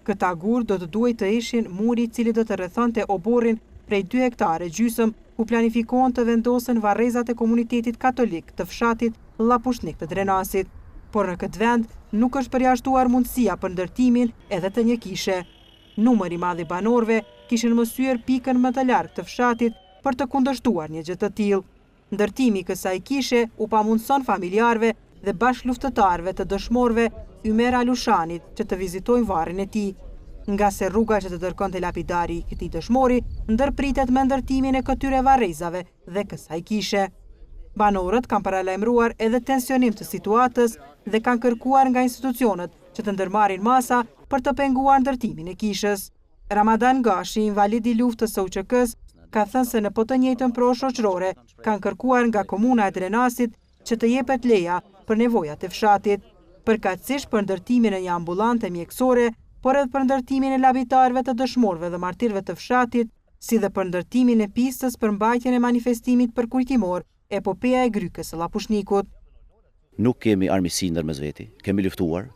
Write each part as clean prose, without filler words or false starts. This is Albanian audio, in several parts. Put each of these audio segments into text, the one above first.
Këta gurë do të duhej të ishin muri i cili do të rrethonte oborrin prej dy hektarë e gjysmë ku planifikohen të vendosen varrezat e komunitetit katolik të fshatit Llapushnik të Drenasit. Por në këtë vend nuk është përjashtuar mundësia për ndërtimin edhe të një kishe. Numër i madh i banorëve kishin mësyer pikën më të largët të fshatit për të kundërshtuar një gjë të tillë. Ndërtimi i kësaj kishe u pamundëson familjarëve dhe bashkëluftëtarëve të dëshmorëve Ymer Alushanit që të vizitojnë varrin e tij. Ngase rruga që të dërgon te lapidari i këtij dëshmori ndërpritet me ndërtimin e këtyre varrezave dhe kësaj kishe. Banorët kanë paralajmëruar edhe tensionim të situatës dhe kanë kërkuar nga institucionet që të ndërmarrin masa për të penguar ndërtimin e kishës. Ramadan Gashi, invalid i luftës së UÇK-së, ka thënë se në po të njëjtën provë shoqërore kanë kërkuar nga komuna e Drenasit që të jepet leja për nevojat e fshatit, përkatësisht për ndërtimin e një ambulante mjekësore, por edhe për ndërtimin e lapidarëve të dëshmorëve dhe martirëve të fshatit, si dhe për ndërtimin e pistës për mbajtjen e manifestimit përkujtimor Epopeja e Grykës së Llapushnikut. Nuk kemi armiqësi ndërmes veti, kemi luftuar,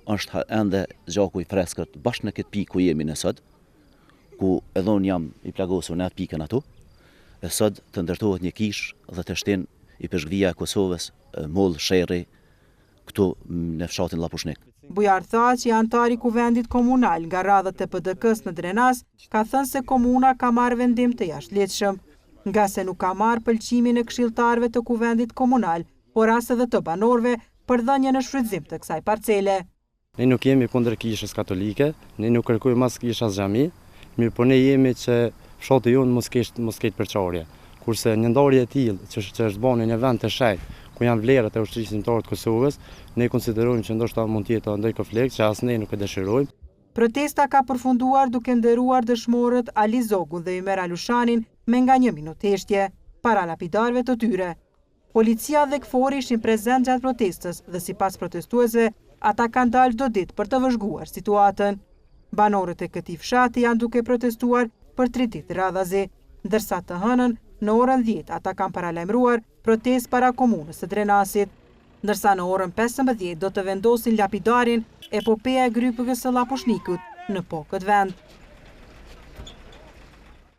është ende gjaku i freskët bash në këtë pikë ku jemi ne sot, ku edhe unë jam i plagosur në atë pikën atu, e sot të ndërtohet një kishë dhe të shtin Ipeshkvia e Kosovës mollë sherri këtu në fshatin Llapushnik. Bujar Thaçi, anëtar i Kuvendit Komunal nga radhët e PDK-së në Drenas, ka thënë se komuna ka marrë vendim të jashtëligjshëm, ngase nuk ka marrë pëlqimin e këshilltarëve të Kuvendit Komunal, por as edhe të banorëve për dhënien në shfrytëzim të kësaj parcele. Ne nuk jemi kundër kishës katolike, ne nuk kërkojmë as kishë as xhami, mirëpo ne jemi që fshati jonë mos ketë mos ketë përçarje. Kurse një ndarje e tillë që që është bërë në një vend të shenjtë, ku janë vlerat e Ushtrisë Çlirimtare të Kosovës, ne konsiderojmë që ndoshta mund të jetë ndonjë konflikt që as ne nuk e dëshirojmë. Protesta ka përfunduar duke nderuar dëshmorët Ali Zogun dhe Ymer Alushanin me nga një minutë heshtje, para lapidarëve të tyre. Policia dhe KFOR-i ishin prezent gjatë protestës dhe sipas protestuesve, ata kanë dalë çdo ditë për të vëzhguar situatën. Banorët e këtij fshati janë duke protestuar për tri ditë radhazi, ndërsa të hënën në orën 10 ata kanë paralajmëruar protestë para komunës së Drenasit. Ndërsa në orën 15 do të vendosin lapidarin Epopeja e Grykës së Llapushnikut në po këtë vend.